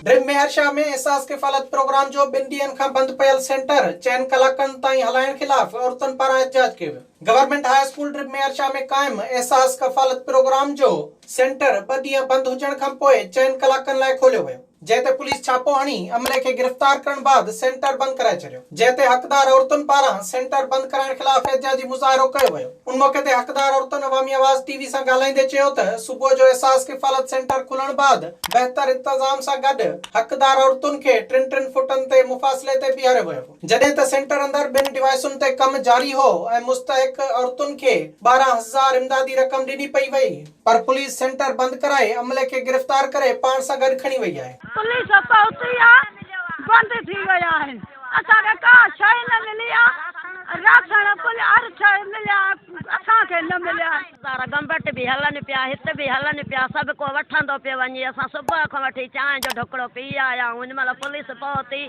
Dream Meher Shah ۾ احساس ڪفالت programme جو ٻن ڏينهن کان بند پيل سينٽر چئن ڪلاڪن تائين هلائڻ خلاف عورتن پاران احتجاج ڪيو ويو. Government high school Drib Mehar Shah ۾ قائم احساس ڪفالت پروگرام جو سينٽر ٻه ڏينهن بند هجڻ کانپوء چئن ڪلاڪن لاء کوليو ويو. جنهن تي پوليس ڇاپو هڻي عملي کي گرفتار ڪرڻ بعد سينٽر بند ڪرائي ڇڏيو، جنهن تي حقدار عورتن پاران سينٽر بند ڪرائڻ خلاف احتجاجي مظاهرو ڪيو ويو. ان موقعي تي حقدار عورتن عوامي آواز ٽي وي سان ڳالهائيندي چيو ته صبح جو احساس ڪفالت سينٽر کلڻ بعد بهتر انتظام سان گڏ حقدار عورتن کي ٽن ٽن فوٽن تي مفاصلي تي بيهاريو ويو هو. جڏهن ته سينٽر اندر ٻن ڊوائيسن تي ڪم جاري هو ۽ مستحق عورتن کي 12 هزار امدادي رقم ڏني پئي وئي پر پوليس سينٽر بند ڪرائي عملي کي گرفتار ڪري پاڻ سان گڏ کڻي وئي آهي. پوليس پهتي آ بند ٿي ويا آهن اسان کي ڪا شئي نه ملي آ راشڻ هر شئي مليا اسان کي نه مليا. سارا گمبٽ به هلن پيا هت به هلن پيا سڀ ڪو وٺندو پيو وڃي اسان صبح کان وٺي چانهه جو ڍڪڙو پي آيا آهيون ان مهل پوليس پهتي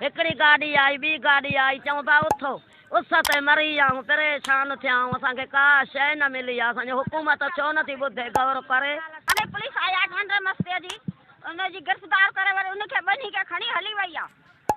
هڪڙي گاڏي آئي، ٻي گاڏي آئي، چئون پيا اٿو، اس تي مري ويا آهيون، پريشان ٿيا آهيون، اسان کي ڪا شيء نه ملي آهي، اسان جي حڪومت ڇو نه ٿي ٻڌي، غور ڪري. هاڻي پوليس آئي آهي ڍنڍ مستيء جي، ان جي گرفتار ڪري وري ان کي ٻنهي کي کڻي هلي وئي آهي.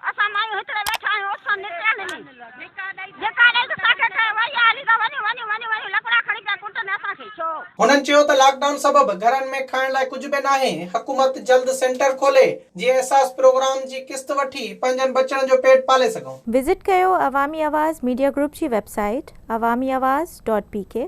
اسان مايون هتڙي ويٺا آهيون، اس نڪريل ۾، ڌڪا ڏئي ته اسان کي ڪري وئي آهي، هلي ته وڃون، وڃون، وڃون، وڃون، لڪڙا کڻي پيا ڪٽن اسان کي، ڇو؟ هنن چيو ته لاڪ ڊائون سبب گهرن ۾ کائڻ لاء ڪجهه به ناهي، حڪومت جلد سينٽر کولي جيئن احساس پروگرام جي قسط وٺي پنهنجن ٻچڙن جو پيٽ پالي سگهون. وزٽ ڪيو عوامي آواز ميڊيا گروپ جي website Awami Awaz dot P K.